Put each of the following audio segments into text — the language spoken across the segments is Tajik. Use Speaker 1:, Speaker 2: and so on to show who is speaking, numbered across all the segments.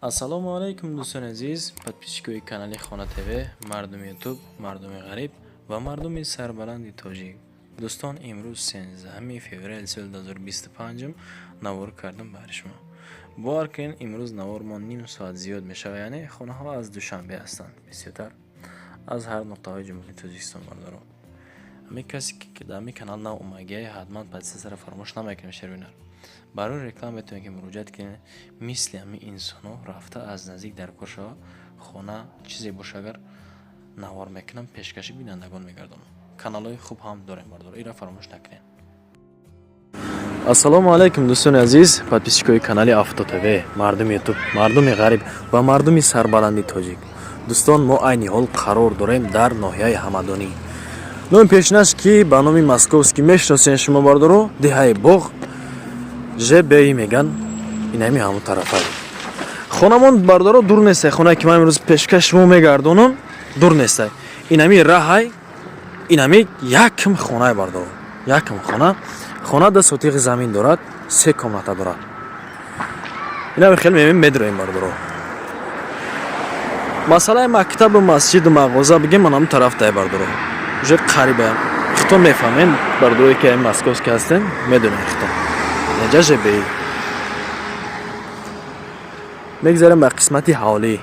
Speaker 1: Ассалому алайкум, дӯстони азиз, подписчикои канали Хона ТВ, мардуми Ютуб, мардуми ғариб ва мардуми сарбаланди тоҷик. Дӯстон, имрӯз 13 феврали соли 2025 навор кардам барои шумо. Бовар кунед, имрӯз навормон ним соат зиёд мешавад, яъне хонаҳо аз Душанбе ҳастанд, бисёртар аз ҳар нуқтаҳои Ҷумҳурии Тоҷикистон. Бардоро, ҳамин касе ки дар ҳамин канал нав омагиай, ҳатман подписатсияро фаромӯш намекунем. Шервинар барои реклама метавонед ки муроҷиат кунед, мисли ҳамин инсонҳо рафта аз наздик дар кор шава. Хона чизе боша, агар навор мекунам, пешкаши бинандагон мегардонам. Каналҳои хуб ҳам дорем, бардор, инро фаромӯш накунед. Ассалому алайкум, дӯстони азиз, подписчикои канали Авто ТВ, мардуми Ютуб, мардуми ғариб ва мардуми сарбаланди тоҷик. Дӯстон, мо айни ҳол қарор дорем дар ноҳияи Ҳамадонӣ, номи пешинаш ки ба номи Московский мешиносен шумо, бардоро, деҳаи Боғ, ЖБИ меган, инами ҳамон тарафа хонамон. Бардоро, дур нестай хонае ки ман имрӯз пешкаш шумо мегардонам, дур нестай. Инами раҳай, инами якм хонае, бардоро, якм хона. Хона 2 сотиғи замин дорад, се комната дорад. Инами хеле мемем, медроем, бардоро. Масъалаи мактабу масҷиду мағоза бигем, манам тараф дай, бардоро, уже қарибаям. Хитон мефаҳмем, бардорое ки московский ҳастем, медонем хитон. Неҷа ЖБИ мегзарем ба қисмати ҳавлӣ.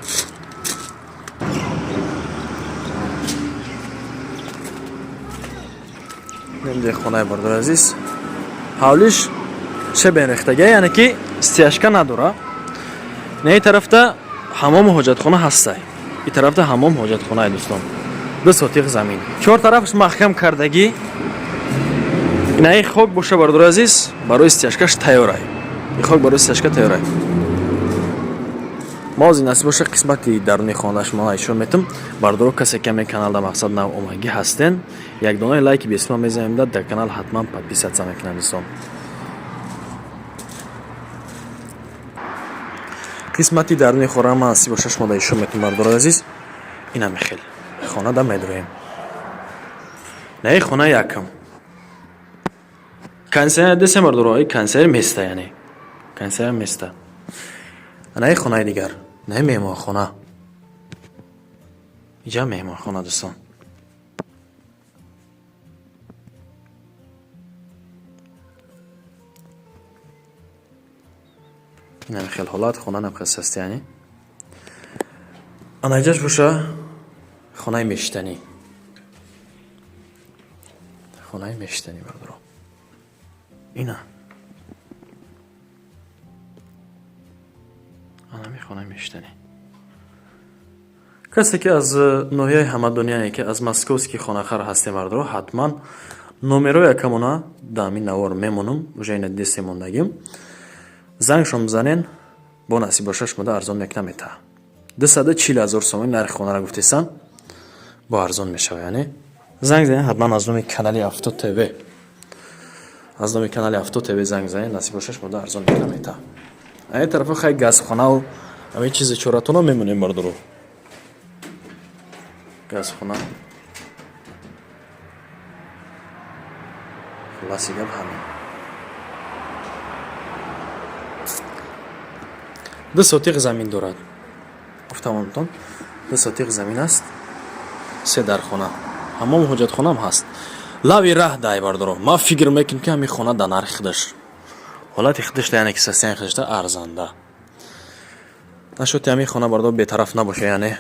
Speaker 1: Немҷои хонаи, бардори азиз, ҳавлиш щебень рехтага, яъне ки стяжка надора. Не, тарафта ҳамому ҳоҷатхона ҳастай, и тарафта ҳамом ҳоҷатхонаи. Дӯстон, 2 сотиқ замин, чор тарафаш маҳкам кардагӣ. Инаи хок боша, бардори азиз, барои стяжкаш тайёрай. И хок барои стяжка тайёрай. Ма ҳозир насиб боша, қисмати даруни хона шумо нишон метам, бардоро. Касе ки ҳамин каналда мақсад нав омагӣ ҳастен, як донаи лайки бесима мезанем, дар канал ҳатман подписаться мекунам. Дӯстон, қисмати даруни хона ман насиб боша, шумо нишон метам, бардори азиз. Инами хел хона да медроем. Наи хона якам кондиционер десем, бардоро, кондиционер места, яъне кондиционер места. Наи хонаи дигар, наи меҳмонхона, иҷа меҳмонхона, дӯстон. Инами хел ҳолат хона намхел аст, яъне анаҷаш боша хонаи мештанӣ, хонаи мештанӣ, бардоро. Ина анами хонаи мештанӣ. Касе ки аз ноҳияи Ҳамадонӣ, яъне ки аз московский хонахар ҳастем, бардоро, ҳатман номерои акамона дар ҳамин навор мемонам, уже ина десте мондагим, зангшон бизанен, бо насиб боша, шумода арзон мекунам, метаҳ. 240 000 сомонӣ нархи хонаро гуфтесан, бо арзон мешава. Яъне занг занен ҳатман аз номи канали Авто ТВ, аз номи канали Авто ТВ занг занен, насиб боша, шумода арзон мекунам, метаҳ. Ин тарафа хай газхонаву ҳамин чизи чоратона мемонем, бардоро, газхона. Хулоси гап ҳамин. 2 сотиқ замин дорад, гуфтамонтон, 2 сотиқ замин аст, се дархона, ҳамом ҳоҷатхонаам ҳаст. Лави раҳ дай, бардоро. Ман фикр мекунам, ки ҳамин хона дар нархи худаш, ҳолати худашда, яъне ки состояние худашда арзанда. Нашуд ҳамин хона, бардор, бетараф набоша, яъне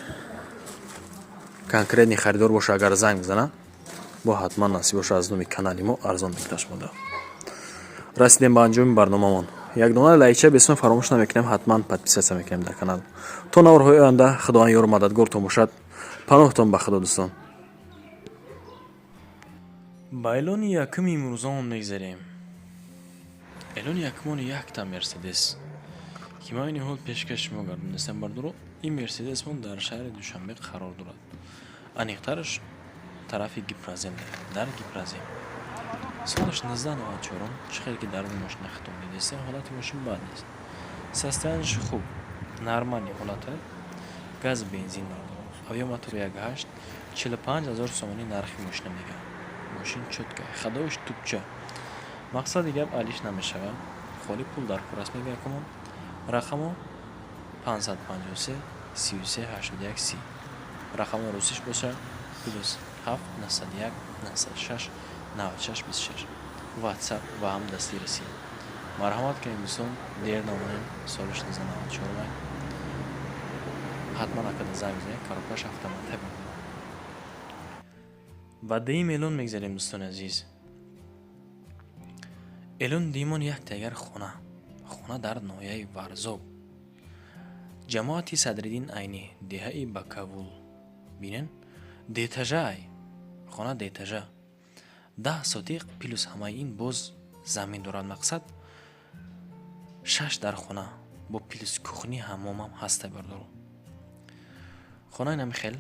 Speaker 1: конкретный харидор боша, агар занг бизана, бо ҳатман насиб боша, аз номи канали мо арзон мекунад шумода. Расидем ба анҷоми барномамон. Як дона лайкча бесум фаромӯш намекунем, ҳатман подписаться мекунем дар канал. То наворҳои оянда Худованд ёру мададгортон бошад. Паноҳтон ба Худо, дӯстон. Ба эълони якуми имрӯзаон мегзарем. Эълони якумони якта Мерседес, ки ман ини ҳол пешкаш шумо гардонистам, бардоро. Ин Мерседесмон дар шаҳри Душанбе қарор дорад, аниқтараш тарафи Гипрозем, дар Гипрозем. Солаш 1994. Чӣ хеле ки даруни мошина хитоб дидестем, ҳолати мошин бад нест, состояниеш хуб, нормальный ҳолата. Газ, бензин, бардоро, объём мотор 1,8. 45 000 сомонӣ нархи мошина мегӯяд. Мошин чётко, ходовойш тупча. Мақсади гап, алиш намешавад, холи пул дар кор аст, мегӯяд. Акамон рақамо 553 33 81 30. Рақами русиш бошад плюс 7 901 906 96 26. WhatsApp ва ҳам дасти Россия. Марҳамат кунед дӯстон, дер намонем, соли 1994 май. Ҳатман акада занг бизанед, коробкаш автомата мекунад. Ба дуюм эълон мегзарем дӯстони азиз. Эълон дуюмон як дигар хона. Хона дар ноҳияи Варзоб. Ҷамоати Садриддин Айнӣ, деҳаи Бакавул. Бинен, деэтажа ай. Хона деэтажа. 10 сотиқ плюс ҳамаи ин боз замин дорад. Мақсад 6 дар хона бо плюс кухни ҳаммомам ҳаста бардору. Хона инам хел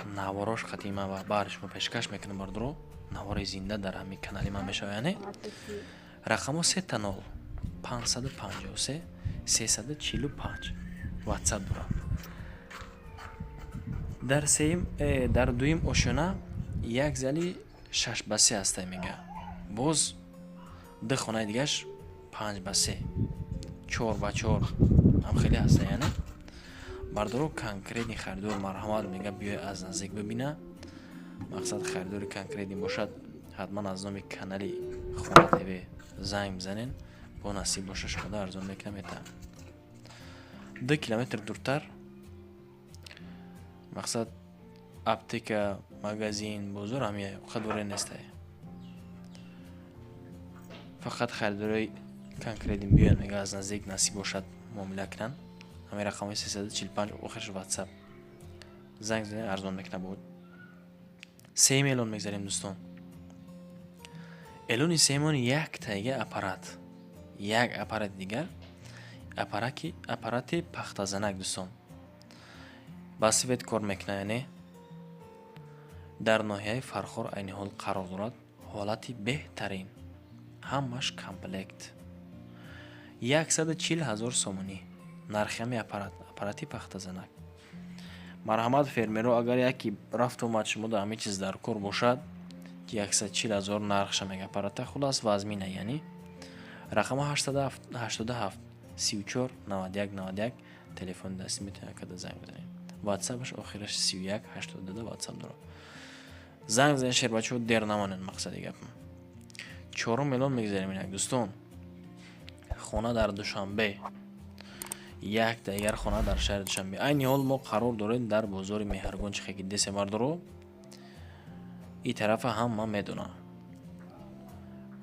Speaker 1: наворош қатима ва баъд шумо пешкаш мекунам бардору. Навори зинда дар ҳамин канали ман мешавад, яъне рақамо 3-0 553 345 WhatsApp дорад. Дар сеюм дар дуюм ошёна як зали 6 ба 3 ҳастай мега. Боз ду хонаи дигаш 5 ба 3, 4 ба 4 ҳам хеле ҳаста, яъне бардоро конкретный харидор марҳамат мега биёй аз наздик бибина. Мақсад харидори конкретный бошад, ҳатман аз номи канали Хона ТВ занг бизанен, бо насиб боша шумода арзон мекунам метаҳам. 2 километр дуртар мақсад аптека, магазин, бозор ҳамия қадоре нестай. Фақат харидорои конкретный биёянд мега аз наздик, насиб бошад муомила кунанд. Ҳамин рақамҳои 345 охираш WhatsApp. Занг занед, арзон мекунад бо. Сеюм эълон мегзарем дӯстон. Эълони сеюмон як тайга аппарат. Як аппарати дигар аппарати пахтазанак дӯстон. Ба свет кор мекунад, яъне дар ноҳияи Фархор айни ҳол қарор дорад. Ҳолати беҳтарин. Ҳамаш комплект. 140 ҳазор сомонӣ нархи ҳамин аппарат, аппарати пахтазанак. Марҳамат фермеро, агар яке рафту омад шумо дар ҳамин чиз дар кор бошад, ки 140 ҳазор нархша мега аппарата, хулас вазмина, яъне рақама 887 34 91 91 телефони дастӣ метавонед када занг бизанед. WhatsAppаш охираш 31 82 WhatsApp дорад. Занг бизанед шербачаҳо, дер намонед, мақсади гапам. Чорум эълон мегзарем инак дӯстон. Хона дар Душанбе. Як дигар хона дар шаҳри Душанбе. Айни ҳол мо қарор дорем дар бозори Меҳргон, чихе ки десе мардоро. И тарафа ҳама медонам.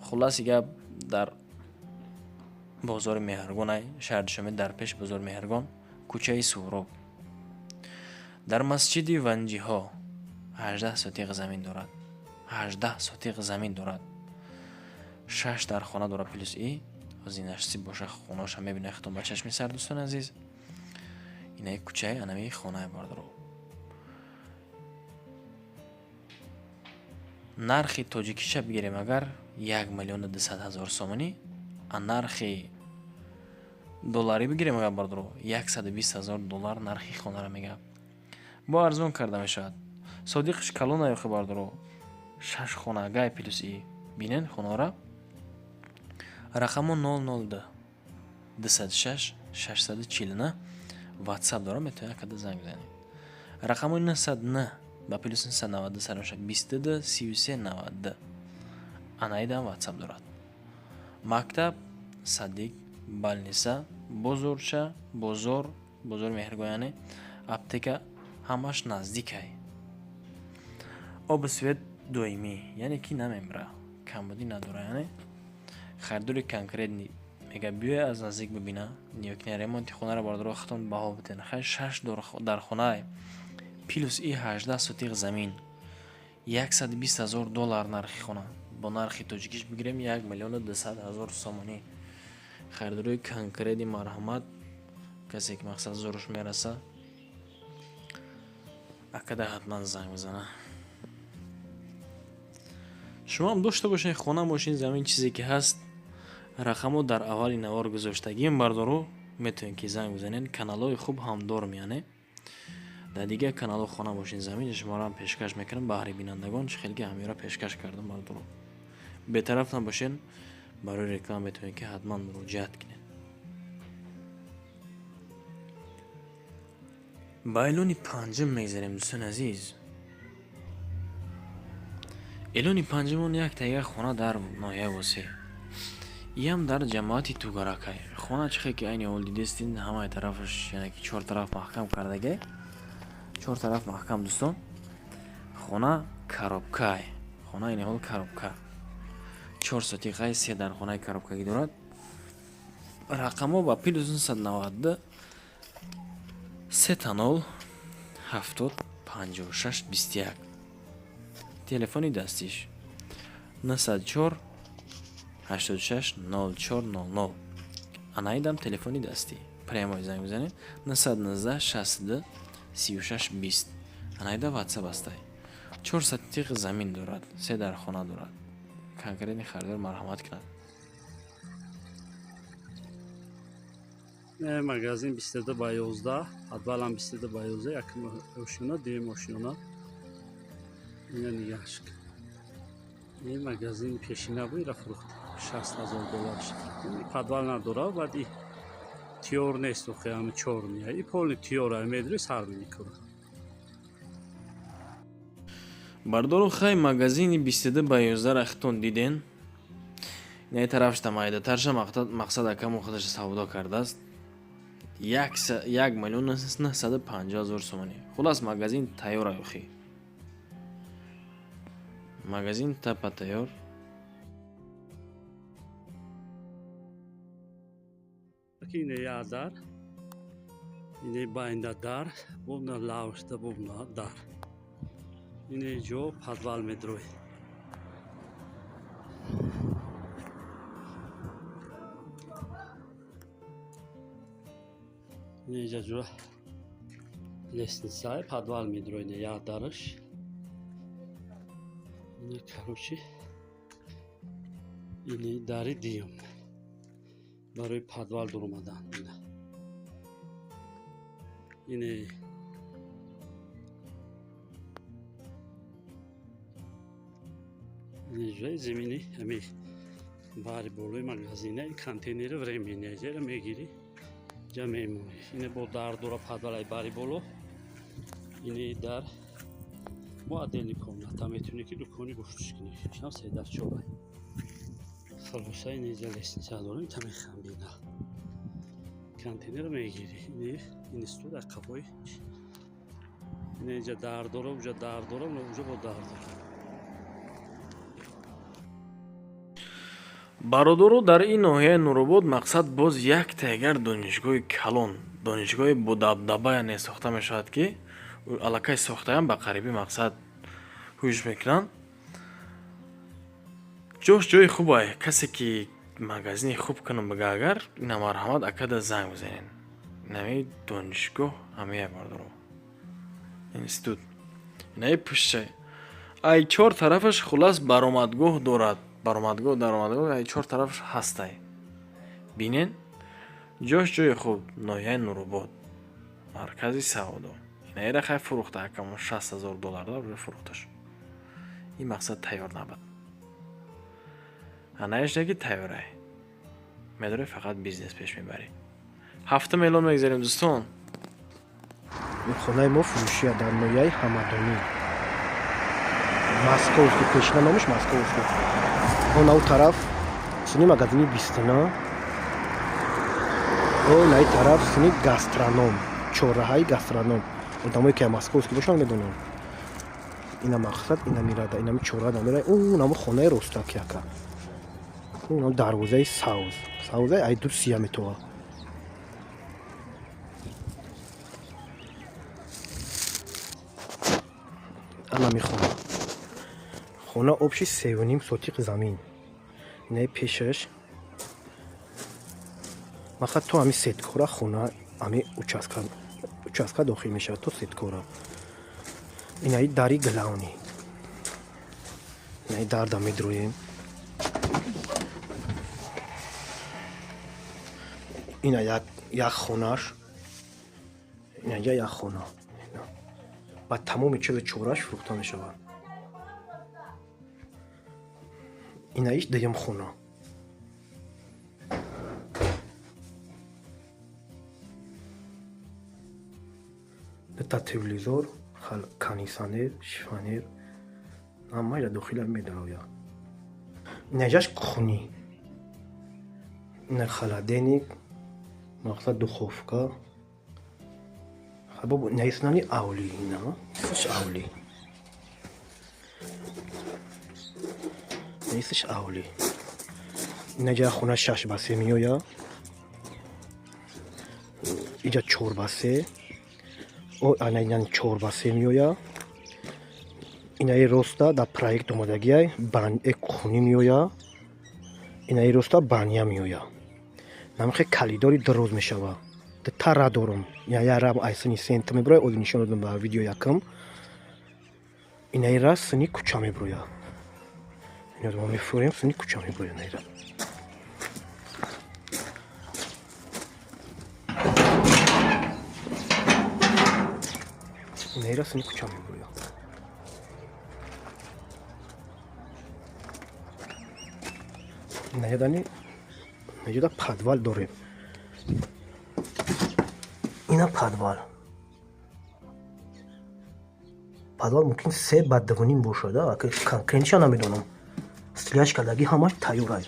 Speaker 1: Хулласи гап дар бозори Меҳргон ай, шаҳри Душанбе, дар пеши бозори Меҳргон, кӯчаи Суҳроб. Дар масҷиди Ванҷиҳо 18 сотиқ замин дорад. 18 сотиқ замин дорад. 6 дар хона дорад плюс и зинашси боша хонаша мебинед худтон ба чашми сар дӯстони азиз. Инаи кӯчаи анами хонаи бардоро. Нархи тоҷикиша бигирем агар 1 миллиону 200 ҳазор сомонӣ, а нархи долларӣ бигирем агар бардоро 120 ҳазор доллар нархи хонаро мега. Бо арзон карда мешавад. Содиқш калона ёхи бардоро 6 хона гай плюс и бинен хонара. Рақамо 002 206 649 WhatsApp дорам, метавонед када занг бизанед. Рақамои 909 ба плюс 992 сар мешавад 22 33 92. Анаидам WhatsApp дорад. Мактаб, садик, больница, бозорча, бозор, бозори Меҳргон, яъне аптека ҳамаш наздикай. Обу свет доимӣ, яъне ки намемра, камбудӣ надора, яъне харидори конкретный мега биёй аз наздик бибина, ё ки ремонти хонаро бардоро худтон баҳо битен. Хай 6 дар хонаи плюс и 18 сотиқ замин, 120 ҳазор доллар нархи хона. Бо нархи тоҷикиш бигирем 1 миллиону 200 ҳазор сомонӣ. Харидорои конкретный марҳамат, касе ки мақсад зӯраш мераса, акада ҳатман занг бизана. Шумо ҳам дошта бошед хона, мошин, замин, чизе ки ҳаст, рақамҳо дар аввали навор гузоштагием бардоро, метавонед ки занг бизанед. Каналҳои хуб ҳам дорам, яъне дар дигар каналҳо хона, мошин, замин шуморо ҳам пешкаш мекунам баҳри бинандагон, чӣ хел ки ҳамёра пешкаш кардам бардоро. Бетараф набошед, барои реклама метавонед ки ҳатман муроҷиат кунед. Ба эълони панҷум мегзарем, дӯстони азиз. Эълони панҷумон як тайга хона дар ноҳияи Восеъ. Иам дар ҷамоати Тугаракай. Хона чихе ки айни ҳол дидестин, ҳамаи тарафаш, яъне ки чор тараф маҳкам кардагай. Чор тараф маҳкам, дӯстон. Хона коробкай. Хона айни ҳол коробка. 4 сотиқаи се дар хонаи коробкагӣ дорад. Рақамҳо ба плюс 992 3 0 70 56 21. Телефони дастиш 904 86 04 00. Анаидам телефони дастӣ. Прямой занг бизанед 919 62 36 20. Анаида WhatsApp астай. 4 сотиқ замин дорад, се дар хона дорад. Конкретный харидор марҳамат кунад.
Speaker 2: Магазин 22 ба 11, подвалам 22 ба 11, якум ошёна, дуюм ошёна. Ина нигаҳш. Ин магазин пешина буд, ира фурӯхт 60 000 доллар. Подвал надора, баъд и тиёр нест, охи ҳами чорния. И полный тиёра медри сар мекунад.
Speaker 1: Бардору хай, магазини 22 ба 11 рахтон диден. Инаи тарафшта майдатарша, мақсад акаму худаш савдо кардааст. 1 950 000 сомонӣ. Хулас, магазин тайёр охи. Магазин тапа тайёр.
Speaker 2: Ине як дар, ине байнда дар, бубна лавшда бубна дар. Ине ҷо подвал медрои. Ине ҷо лестницаи подвал медрои, ине як дараш. Ине, короче, ине дари дуюм барои подвал дуромадан. Ина. Ине ҷои замини ҳами бари болои магазина, контейнери временный ҷера мегирӣ, ҷа мемонӣ. Ине бо дар дора подвалаи бари боло. Ине дар бо отдельный комната метавонӣ ки дукони гӯштш кунӣ. Шинам се дар чорай. Хулоса, ине ҷа лестница дорем, тами хамбина. Контейнер мегирӣ. Ине институт ақабои. Ине ҷа дар дора, уҷа дар дора, уҷа бо дар дора.
Speaker 1: Бародаро, дар ин ноҳияи Нуробод мақсад боз як тайгар донишгоҳи калон, донишгоҳи бодабдаба, яъне сохта мешавад, ки аллакай сохтаям, ба қарибӣ мақсад ҳуш мекунанд. Ҷош ҷои хубай. Касе ки магазини хуб кунам бига, агар ина марҳамат, акада занг бизанед. Инами донишгоҳ ҳамия, бародаро. Институт. Инаи пушчай. Ай чор тарафаш хулас баромадгоҳ дорад. Баромадгоҳ, даромадгоҳ ай чор тарафаш ҳастай. Бинен, ҷош ҷои хуб, ноҳияи Нуробод. Маркази савдо. Инаира хай фурӯхта акамон 60 000 доллар да фурӯхта шуд. Ин мақсад тайёр набуд. Анаиш неки тайёрай. Медорӣ, фақат бизнес пеш мебарӣ. Ҳафтум эълон мегзарем, дӯстон.
Speaker 3: Ин хонаи мо фурӯшия дар ноҳияи Ҳамадонӣ. Московский, пешина номаш Московский. Он ау тараф сини магазини бистина. О наи тараф сини гастроном, чорраҳаи гастроном. Одамое ки Московский бошанд, медонанд. Ина мақсад ина мирада, инами чоррада мера. Онамо хонаи ростак яка. Онам дарвозаи савз. Савзаи ай ду сия метова. Ана михона. Хона общий 3,5 сотиқ замин. Инаи пешаш. Мақсад то ҳами сеткора хона, ҳами участка дохил мешавад то сеткора. Инаи дари главный. Инаи дарда медроем. Ина як хонаш. Инаҷа як хона. Ба тамоми чизи чораш фурӯхта мешавад. Инаиш дуюм хона. Дута телевизор, кондитсионер, шифоньер, ҳамаи дар дохила медарояд. Инаҷаш кухни, ина холодильник, мақсад духовка. Бобо, инаиснани авли, ина исаш авли, исаш авли. Инаҷа хона 6 ба 3 меояд, иҷа 4 ба 3, ана 4 ба 3 меояд. Инаи роста дар проект омадагиай кухни меояд, инаи роста баня меояд. Намихе калидори дароз мешавад, дута ра дорум. Я ра ай сини сент меброяд, ози нишон додам ба видео якам. Инаи ра сини кӯча меброяд, ино мо мефурем, сини кӯча меброяд инаи ра. Инаи ра сини кӯча меброяд. Инаҷадани инаҷода подвал дорем. Ина подвал, подвал мумкин 3 ба 2.5 бошад, конкретно ша намедонам. Стреляш кардагӣ, ҳамаш тайёрай.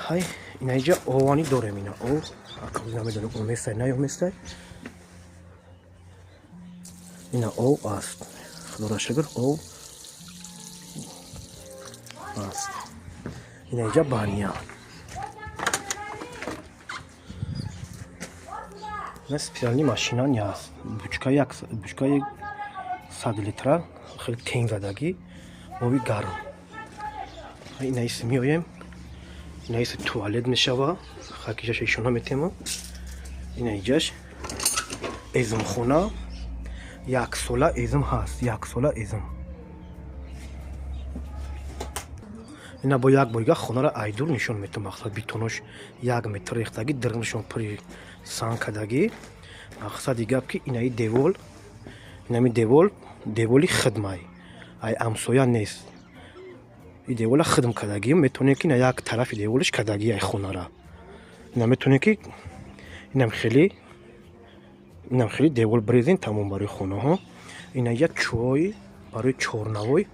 Speaker 3: Ҳай, инаиҷа овани дорем, ина ов, намедонам оместай, наоместай. Ина ов аст, худоро шукр, ов аст. Инаиҷа баня. Ина специальный машина аст, бучка, як бучкаи 100 литра, хеле тенг задагӣ, оби гарм. Инаиси меоем, инаиси туалет мешава, хакиҷаша ишона метема. Инаиҷаш эзмхона, яксола эзм ҳаст, яксола эзм. Ина бо як борига хонаро айдур нишон метам. Мақсад, бетонош 1 метр рехтагӣ, дарунашон пури санг кардагӣ. Мақсади гап ки инаи девол, инами девол, деволи хидмай, ай ҳамсоя нест. И девола хидм кардагӣ, метавонем ки ина як тарафи деволиш кардагӣ ай хонара. Ина метавонем ки инам хеле девол брезен, тамом, барои хонаҳо. Ина як чӯҳои барои чорнавой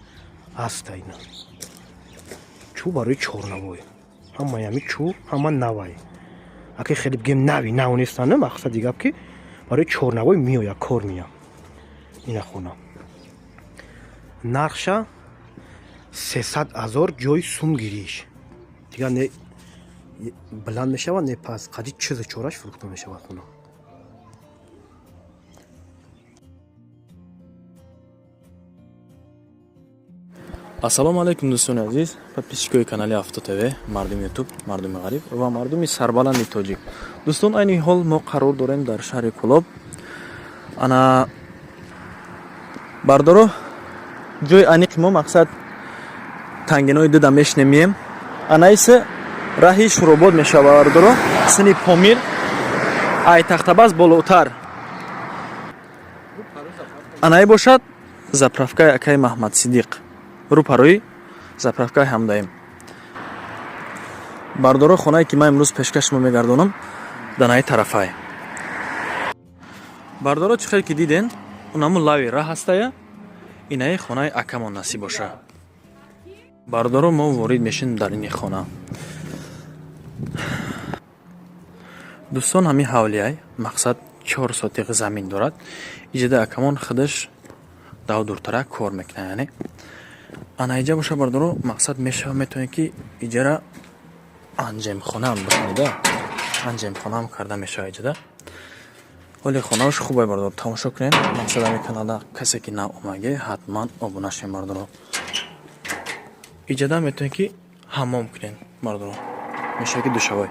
Speaker 3: ҳаста, ина чӯ барои чорнавой, ҳамаи ҳами чӯ ҳама навай. Аки хеле бигем, нави нав нестана. Мақсади гап ки барои чорнавой меояд, кор меяд. Ина хона нархша 300 000, ҷои сумгириш дигар не баланд мешавад, не пас, қади чизу чораш фурӯхта мешавад хона.
Speaker 1: Ассалому алайкум, дӯстони азиз, подписчик ои канали Авто ТВ, мардуми Ютуб, мардуми ғариб ва мардуми сарбаланди тоҷик. Дӯстон, айни ҳол мо қарор дорем дар шаҳри Кӯлоб. Ана, бардоро, ҷои аниқи мо, мақсад, тангинои дуда мешинем, мием. Анаисе раҳи Шуробод мешава, бардоро, сини Помир, ай Тахтабаз болотар. Анаи бошад заправка и акаи Маҳмадсидиқ, рӯпарӯи заправка и ҳамдаем. Бардоро, хонае ки ман имрӯз пешкаш шумо мегардонам, данаи тарафай. Бардоро, чӣ хел ки диден, унаму лави раҳ ҳастая, инаи хонаи акамон насиб боша. Бардоро, мо ворид мешинем дар ини хона. Дӯстон, ҳамин ҳавлияй, мақсад, 4 сотиқ замин дорад. Иҷода акамон худаш дав дуртарак кор мекунад, яъне ана иҷа боша, бардоро, мақсад, мешава, метавонед ки иҷара анҷемхонаам бикунеда, анҷемхонаам карда мешава иҷода. Ҳоли хонааш хубе, бардоро, тамошо кунед. Мақсад, ҳамин каналда касе ки нав омаге, ҳатман обуна шавед, бардоро. Иҷода метавонед ки ҳаммом кунед, бардоро, мешава ки душавой.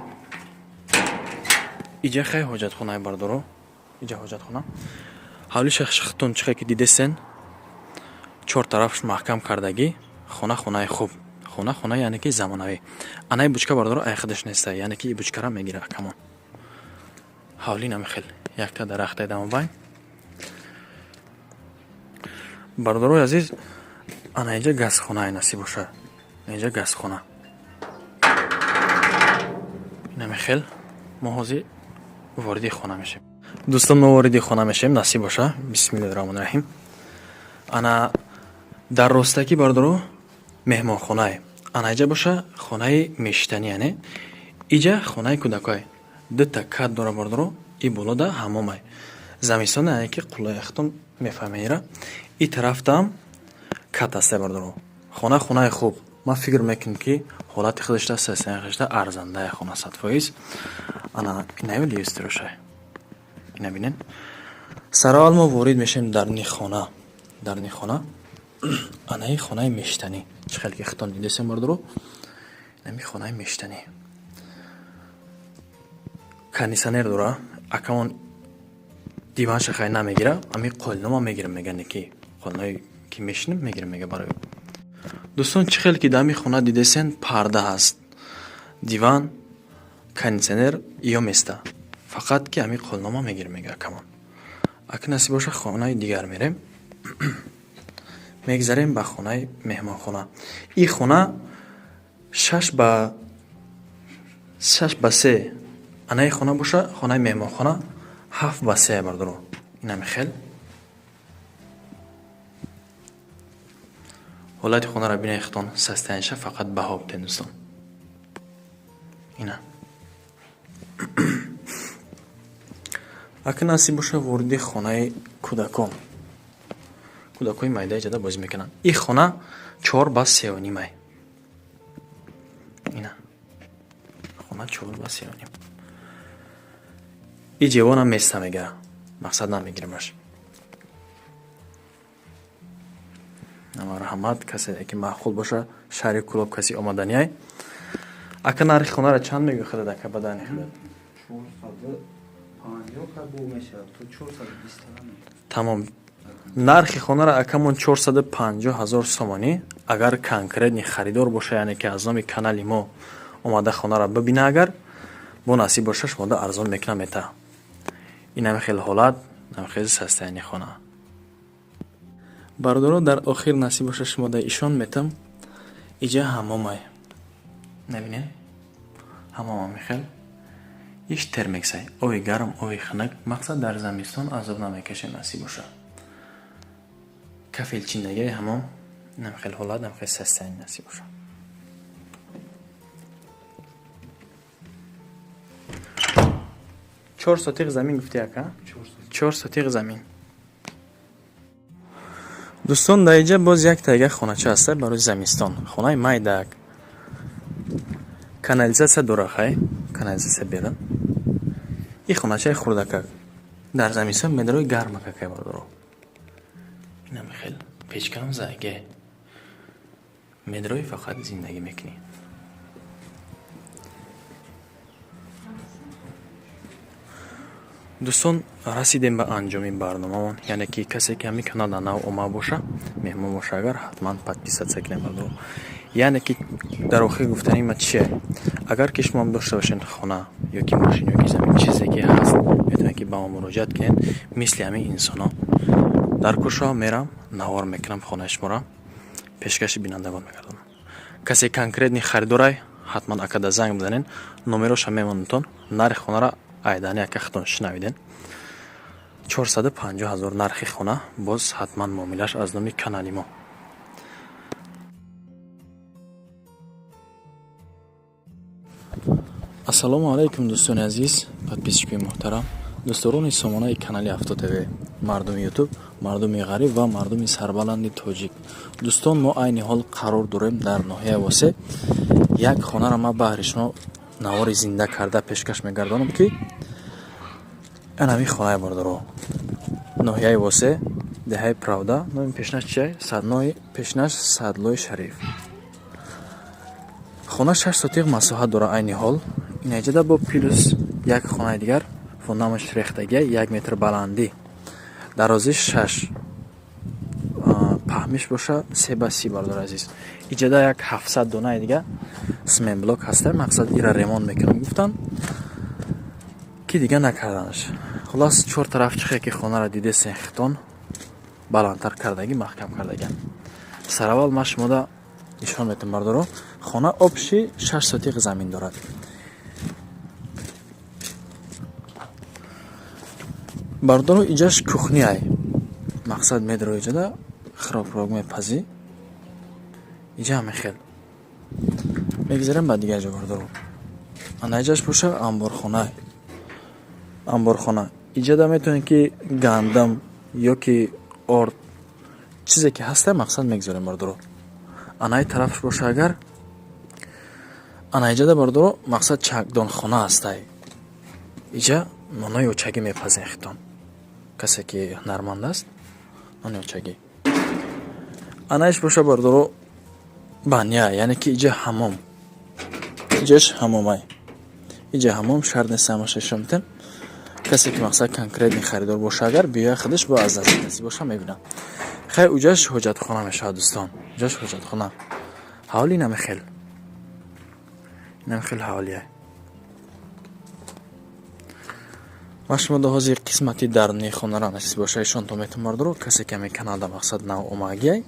Speaker 1: Иҷа хеле ҳоҷатхонае, бардоро, иҷа ҳоҷатхона. Ҳавли шахтон чӣ хел ки дидесен, чор тарафш маҳкам кардагӣ. Хона хонаи хуб, хона хона, яъне ки замонавӣ. Анаи бучка, бардоро, ай худаш неста, яъне ки и бучкара мегира акамон. Ҳавлӣ намихел, якта дарахте дамобайн. Бардорои азиз, ана инҷа газхонае насиб боша, инҷа газхона. Инамихел мо ҳозир вориди хона мешем. Дӯстон, мо вориди хона мешавем, насиб боша. Бисмиллоҳи раҳмони раҳим. Ана дар ростакӣ, бардоро, меҳмонхонае. Ана иҷа боша хонаи мешитанӣ, яъне иҷа хонаи кӯдакое. Дута кат дора, бардоро, и болода ҳамомай. Замистона, яъне ки қуллаяхтон мефаҳмед ира. И тарафтам кат аста, бардоро. Хона хонаи хуб. Ман фикр мекунам, ки ҳолати худашда, состояние худашда арзандая хона 100%. Ана инаё люстрошай. Ина бинен. Сараввал мо ворид мешавем даруни хона. Даруни хона. Анаи хонаи мештанӣ. Чӣ хеле ки худтон дидесем, бардоро. Инами хонаи мештанӣ. Кондитсионер дора. Акамон диванша хай намегира, ами қолинома мегирам мегане, ки қолиное ки мешинем мегирам мега барои. Дӯстон, чӣ хеле ки дар ҳамин хона дидесен, парда ҳаст. Диван, кондитсионер ё места. Фақат ки ҳамин қолинома мегирам мега акамон. Ака насиб боша, хонаи дигар мерем. Мегзарем ба хонаи меҳмонхона. Ин хона 6 ба 6 ба 3. Анаи хона боша, хонаи меҳмонхона 7 ба 3, бардоро. Инами хел. Ҳолати хонаро бинед худтон, состояние ша, фақат баҳо бидед, дӯстон. Ина. Ака насиб боша, вориди хонаи кӯдакон. Кӯдакҳои майдаи ҷада бозӣ мекунанд. Ин хона 4 ба 3,5 ай. Ина. Хона 4 ба 3,5. И ҷевонам места мега. Мақсад намегирамаш. Марҳамат, касе ки маъқул боша, шаҳри Кӯлоб каси омаданиай. Ака, нархи хонаро чанд мегӯӣ худат, ака, ба дани худат? Тамом. Нархи хонаро акамон 450 ҳазор сомонӣ. Агар конкретный харидор боша, яъне ки аз номи канали мо омада хонаро бибина, агар бо насиб боша, шумода арзон мекунам мета. Ин ҳами хел ҳолат, ҳами хел состояние хона. Бародаро, дар охир насиб боша, шумода ишон метам. Иҷа ҳамомай. Набинед? Ҳамом ҳами хел. Иш термексай. Оби гарм, оби хунук. Мақсад, дар замистон азоб намекашем, насиб боша. Кафелчиндагии ҳамом, ҳами хел ҳолат, ҳами хел состояние, насиб боша. 4 сотих замин гуфти, ака? 4 сотих замин. Дӯстон, дар инҷа боз як тайга хонача ҳаста барои замистон. Хонаи майдак. Канализатсия дора, хай? Канализатсия берун. Ин хоначаи хурдакак. Дар замистон медарои гармакакай, бародаро. Инам хел печкаам заге. Медарои, фақат зиндагӣ мекунӣ. Дӯстон, расидем ба анҷоми барномамон. Яъне ки касе ки ҳамин каналда нав омад боша, меҳмон боша, агар ҳатман подписаться кунед, бародаро. Яъне ки дар охир гуфтани ма чие? Агар ки шумоам дошта бошед хона ё ки мошин ё ки замин, чизе ки ҳаст, метавонед ки ба мо муроҷиат кунед. Мисли ҳамин инсонҳо дар кӯшо мерам, навор мекунам, хонаи шуморо пешкаши бинандагон мегардонам. Касе конкретный харидорай, ҳатман акада занг бизанед, номероша мемонатон. Нархи хонаро айдани ака худтон шунавиден. 450 ҳазор нархи хона, боз ҳатман муомилаш аз номи канали мо. Ассалому алайкум, дӯстони азиз, подписчик ои муҳтарам, дӯстдорони сомонаи канали Авто ТВ, мардуми Ютуб, мардуми ғариб ва мардуми сарбаланди тоҷик. Дӯстон, мо айни ҳол қарор дорем дар ноҳияи Восе. Як хонаро ман баҳри шумо навори зинда карда пешкаш мегардонам, ки ан ҳамин хонаи, бародаро, ноҳияи Восе, деҳаи Правда, номи пешнаш чия? Саднои пешнаш Садлои Шариф. Хона 6 сотиқ масоҳат дора айни ҳол. Инаҷада бо плюс як хонаи дигар, фундаментш рехтагия, 1 метр баландӣ, дарозиш 6, паҳмиш боша 3 ба 30. Бародари азиз, иҷада як 700 донаи дига цементблок ҳаста. Мақсад, ира ремонт мекунам гуфтан, ки дига накарданаш. Хулас, чор тараф чихе ки хонаро дидесен хитон, баландтар кардагӣ, маҳкам кардагиам. Сараввал ман шумода нишон метам, бардоро. Хона общий 6 сотиқ замин дорад. Бардоро, иҷаш кухняй. Мақсад медро иҷада хӯрок мепазӣ. Иҷа ҳамин хел. Мегзарем ба дигар ҷо, бардоро. Ана иҷаш боша амборхона. Амборхона. Иҷада метавонед ки гандам ё ки орд, чизе ки ҳаста, мақсад мегзорем, бардоро. Анаи тарафш боша агар, ана иҷада, бардоро, мақсад чакдонхона ҳастай. Иҷа нонои очагӣ мепазем хитон. Касе ки ҳунарманд аст, нони очагӣ. Анаиш боша, бардоро, баня, яъне ки иҷа ҳамом. Иҷаш ҳамомай. Иҷа ҳамом, шарт нест ҳамаша ишон метем. Касе ки мақсад конкретный харидор боша агар, биёя худаш бо аз наздик наздик боша мебинад. Хай, уҷаш ҳоҷатхона мешавад, дӯстон. Уҷаш ҳоҷатхона. Ҳавли намехел. Намехел ҳавлия. Ма шумо до ҳозир қисмати дарунии хонаро насиб боша ишон то метавон, бардоро. Касе ки ҳамин каналда мақсад нав омагиай,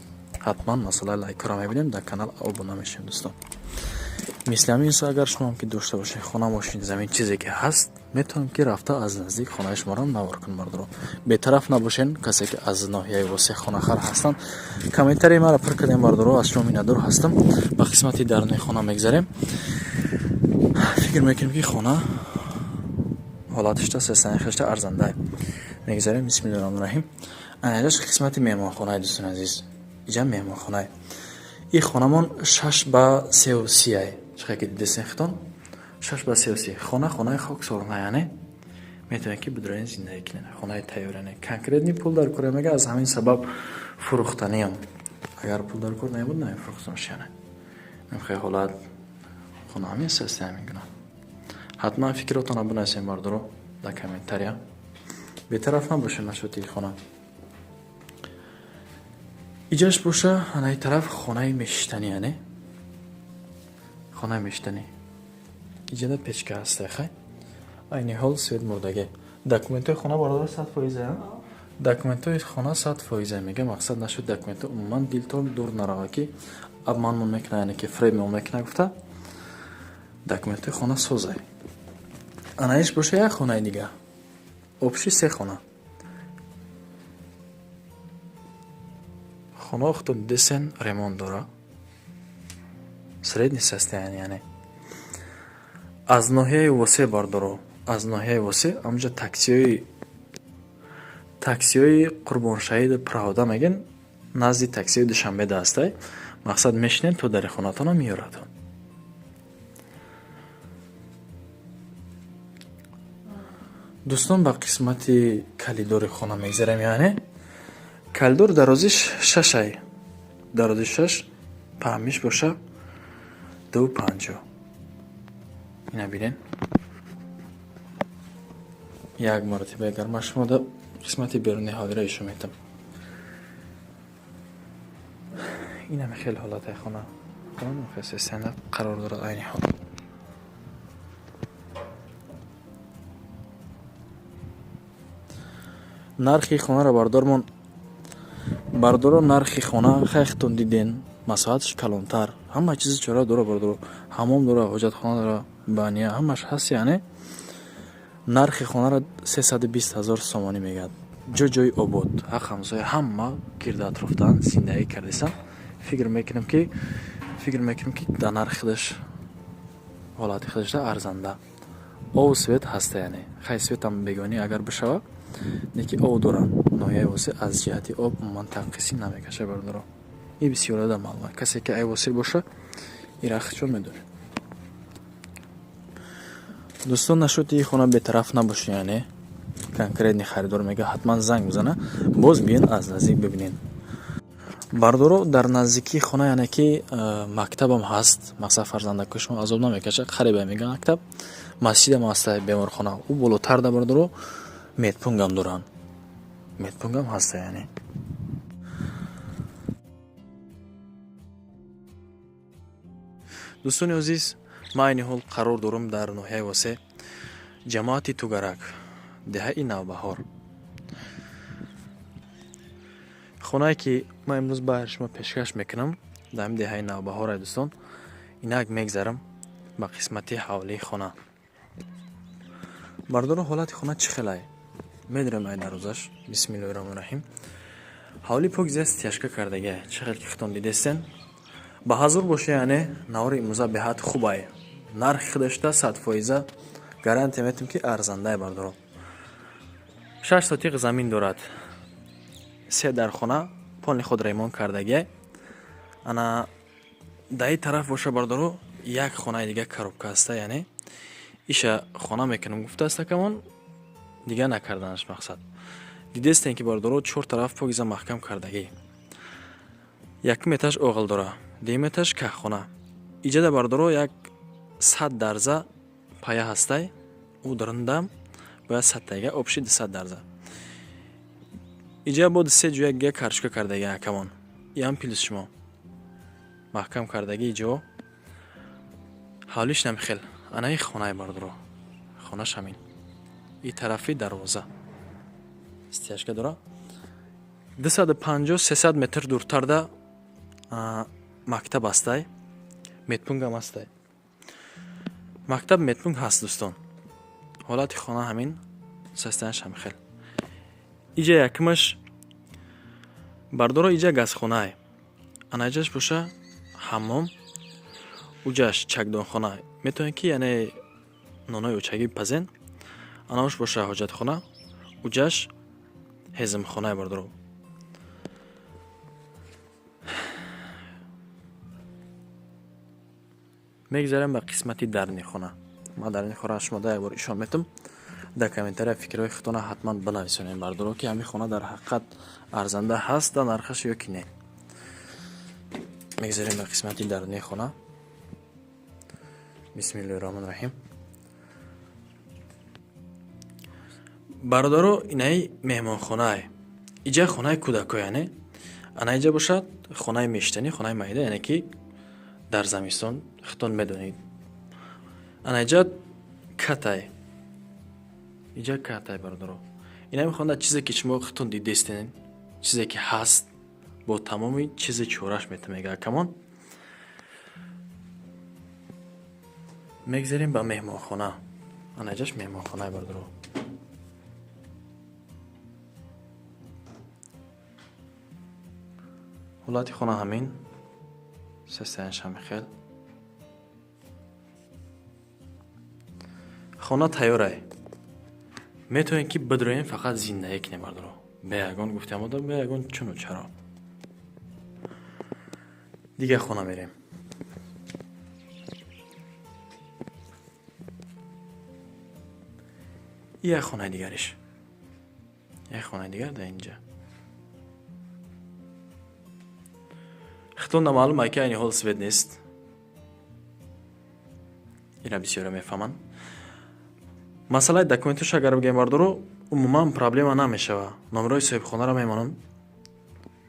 Speaker 1: ҳатман масъалаи лайкҳоро мебинем, дар канал обуна мешавем, дӯстон. Мисли ҳамин инсо агар шумоам ки дошта бошед хона, мошин, замин, чизе ки ҳаст, метавонем ки рафта аз наздик хонаи шуморо навор кунем, бардоро. Бетараф набошен, касе ки аз ноҳияи Восеъ хонахар ҳастанд, комментарии маро пур кардем, бардоро, аз шумо миннатдор ҳастам. Ба қисмати дарунии хона мегзарем. Фикр мекунем ки хона ҳолатишта сесани хешта арзанда. Мегзарем, бисмиллоҳи раҳмони раҳим. Анаҷаш қисмати меҳмонхонаи, дӯстони азиз. Иҷа меҳмонхонае. Ин хонамон 6 ба 3,30 ай. Чӣ ки дидесен хитон? 6 ба 3,30. Хона хонаи хоксорона, яъне метавонед ки бидроен зиндагӣ кунед. Хонаи тайёр, яъне конкретный пул дар кор мега, аз ҳамин сабаб фурӯхтаниам. Агар пул дар кор набуд, намефурӯхтамш, яъне. Хеле ҳолат хона ҳамин аст, ҳамин гуна. Ҳатман фикротонро бинависем, бардоро, дар комментария. Бетараф набошед нашоти хона. Иҷаш боша анаи тараф хонаи мешиштанӣ, яъне хонаи мешиштанӣ. Иҷада печка ҳаста, хай. Айни ҳол свет мурдаге. Документҳои хона, бародар, 100%, документҳои хона 100% мега, мақсад нашуд документҳо умуман дилтон дур нарава ки обманмон мекунад, яъне ки фребмон мекунад гуфта, документҳои хона созай. Анаиш боша як хонаи дига. Общий се хона. Хона худтон дидесен ремонт дора. Средний состояние, яъне. Аз ноҳияи Восеъ, бардоро, аз ноҳияи Восеъ ҳамҷа таксиҳои Қурбоншаҳиду Правда мегӯянд, назди таксиҳои Душанбеда ҳастай. Мақсад мешинед то дари хонатонам меёрадон. Дӯстон, ба қисмати калидори хона мегзарем, яъне калидор дарозиш 6 ай. Дарозиш 6, паҳмиш боша 2,50. Ина бинен. Як маротиба агар ман шумо да қисмати берунии ҳавлиро ишон метам. Инам хеле ҳолати хона. Хона хеле қарор дорад айни ҳол. Нархи хонаро бардормон, бардоро, нархи хона хайхтон диден, масоҳаташ калонтар, ҳама чизи чора дора, бардоро, ҳамом дора, ҳоҷатхона дора, баня, ҳамаш ҳаст, яъне нархи хонаро 320 ҳазор сомонӣ мегӯяд. Ҷо ҷои обод, ҳақ ҳамсоя ҳама гирду атрофтан зиндагӣ кардисан. Фикр мекунем ки дар нархи худаш ҳолати худашда арзанда. Обу свет ҳаста, яъне хай светам бегонӣ агар бишава, неки об доранд. Ноҳияи Восеъ аз ҷиҳати об умуман танқисӣ намекашад, бардоро. Ин бисёрада маълум. Касе ки ай Восеъ боша, ира чон медонед. Дӯстон, нашоти хона бетараф набошед, яъне конкретный харидор мега, ҳатман занг бизана, боз биён аз наздик бибинед. Бардоро, дар наздикии хона, яъне ки мактабам ҳаст, мақсад фарзандакои шумо азоб намекашад, қариба мега мактаб, масҷидам ҳаста, беморхона. Ӯ болотар да, бардоро, медпунктам доранд. Медпунктам ҳаста, яъне. Дӯстони азиз, ман айни ҳол қарор дорам дар ноҳияи Восеъ, ҷамоати Тугарак, деҳаи Навбаҳор. Хонае ки ман имрӯз баҳри шумо пешкаш мекунам, дар ҳамин деҳаи Навбаҳор, ай дӯстон, инак мегзарам ба қисмати ҳавлии хона. Бардоро, ҳолати хона чӣ хелай? Медурем ай дарвозаш. Бисмиллоҳи роҳмони раҳим. Ҳавли покиза стяжка кардага. Чӣ хел ки худтон дидестен. Ба ҳазур боша, яъне навори имрӯза беҳад хубай. Нархи худашта 100% гарантия метем, ки арзандай, бардоро. 6 сотиқ замин дорад. 3 дархона полни худ ремонт кардагиай. Ана дар ин тараф боша, бардоро, як хонаи дига коробка аста, яъне иша хона мекунам гуфтааст акамон, дига накарданаш мақсад. Дидестем, ки бардоро, чор тараф покиза маҳкам кардагӣ. Якум этаж оғил дора, дуюм этаж каххона. Иҷада, бардоро, як 100 дарза пая ҳастай, ӯ дарундам бояд 100 тайга, общий 200 дарза. Иҷа бо се ҷоя дига карчука кардаги акамон. Иам плюс шумо. Маҳкам кардаги иҷо. Ҳавлиш намхел. Ана ин хонаи, бардоро. Хонаш ҳамин. И тарафи дарвоза. Стяжка дора. 250-300 метр дуртарда мактаб ҳастай. Медпунктам ҳастай. Мактаб, медпункт ҳаст, дӯстон. Ҳолати хона ҳамин, состоянаш ҳам хел. Иҷа якумаш, бардоро, иҷа газхонае. Ана иҷаш боша ҳаммом, уҷаш чакдонхона. Метавонед, ки яъне нонои очагӣ бипазен. Анаош боша ҳоҷатхона, уҷаш ҳезмхонае, бардоро. Мегзарем ба қисмати дарни хона. Ман дарни хона шумо да як бор ишон метам. Дар комментария фикрҳои худтона ҳатман бинависонем, бардоро, ки ҳамин хона дар ҳақиқат арзанда ҳаст дар нархаш ё ки не. Мегзарем ба қисмати дарунии хона. Бисмиллоҳи роҳмони раҳим. Бародаро, инаи меҳмонхонае. Иҷа хонаи кӯдако, яъне ана иҷа бошад хонаи мештанӣ, хонаи майда, яъне ки дар замистон худтон медонед. Ана иҷа катай. Иҷа катай, бародаро. Ина мехонда чизе ки шумо худтон дидестен, чизе ки ҳаст, бо тамоми чизи чораш метамега акамон. Мегзарем ба меҳмонхона. Ана иҷаш меҳмонхонае, бародаро. Ҳолати хона ҳамин, состоянаш ҳамин хел. Хона тайёрай. Метавонед, ки бидроем, фақат зиндагӣ кунем, бардоро. Бе ягон гуфтиамода, бе ягон чуну чаро. Дигар хона мерем. Як хонаи дигариш. Як хонаи дигар дар инҷа. Худтон маълум ай, ки айни ҳол свет нест. Ира бисёре мефаҳманд. Масъалаи документош агар бигӯем, бардоро, умуман проблема намешава. Номерои соҳибхонаро мемонам.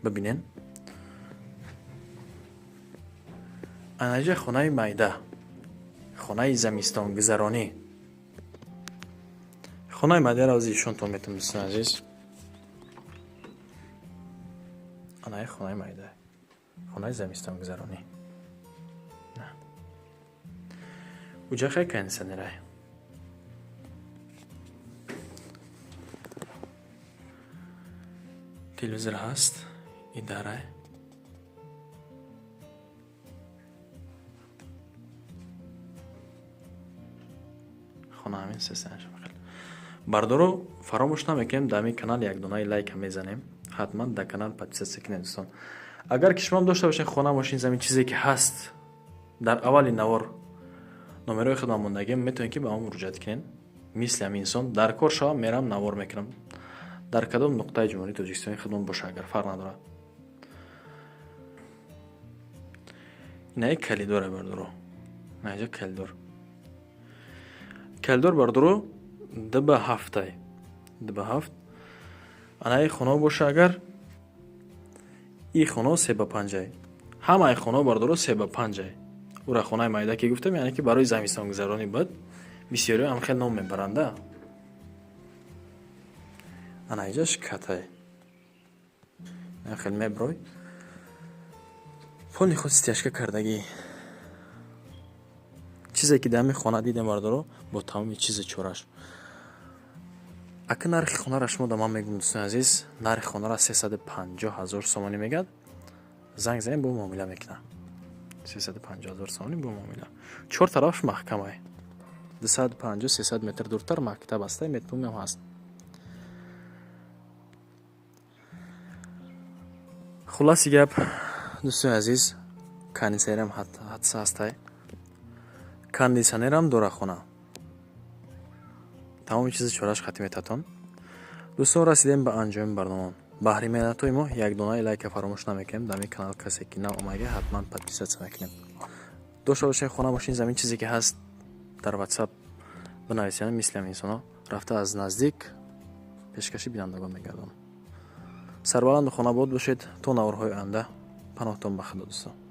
Speaker 1: Бибинен. Ана иҷа хонаи майда. Хонаи замистонгузаронӣ. Хонаи майдаро ози ишонтон метам, дӯстони азиз. Ана хонаи майда. Хонаи замистонгузаронӣ. Уҷа хай кондитсионерай. Телевизор ҳаст, и дарай. Хона ҳамин состоянаш хел. Бардоро, фаромӯш намекунем, дар ҳамин канал як донаи лайка мезанем. Ҳатман дар канал подписаться кунед, дӯстон. Агар ки шумоам дошта бошед хона, мошин, замин, чизе ки ҳаст, дар аввали навор номерои худам мондагиам, метавонед, ки ба мо муроҷиат кунед. Мисли ҳамин инсон дар кор шавам, мерам, навор мекунам. Дар кадом нуқтаи Ҷумҳурии Тоҷикистони худмон боша, агар фарқ надорад. Инаи калидоре, бардоро. Ина иҷа калидор. Калидор, бардоро, 2 ба 7. 2 ба 7. Анаи хона боша агар, и хона 3 ба 5. Ҳамаи хона, бардоро, 3 ба 5. Ура хонаи майда ки гуфтам, яъне ки барои замистонгузаронӣ буд. Бисёриҳо ҳам хел ном мебаранда. Ана иҷаш катай. Хел меброй. Полни худ стяжка кардагӣ. Чизе ки дар ҳамин хона дидем, бардоро, бо тамоми чизи чораш. Ака, нархи хонаро шумо да ман мегӯм, дӯстони азиз, нархи хонаро 350 ҳазор сомонӣ мегӯяд. Занг занем, бо муомила мекунам. 350 ҳазор сомонӣ бо муомила. Чор тарафаш маҳкамай. 250-300 метр дуртар мактаб ҳастай, медпунктам ҳаст. Хулоси гап, дӯстони азиз, кондитсионерам ҳадса ҳастай. Кондитсионерам дора хона. Тамоми чизи чораш хати метатон. Дӯстон, расидем ба анҷоми барнома. Баҳри меҳнатҳои мо як донаи лайка фаромӯш намекунем. Дар ин канал касе ки нав омага, ҳатман подписаться мекунем. Дошта бошед, хона, мошин, замин, чизе ки ҳаст, дар WhatsApp бинависед, мисли ҳам инсонҳо рафта аз наздик пешкаши бинандагон мегардонам. Сарбаланду хонабод бошед то наворҳои оянда. Паноҳтон ба Худо, дӯстон.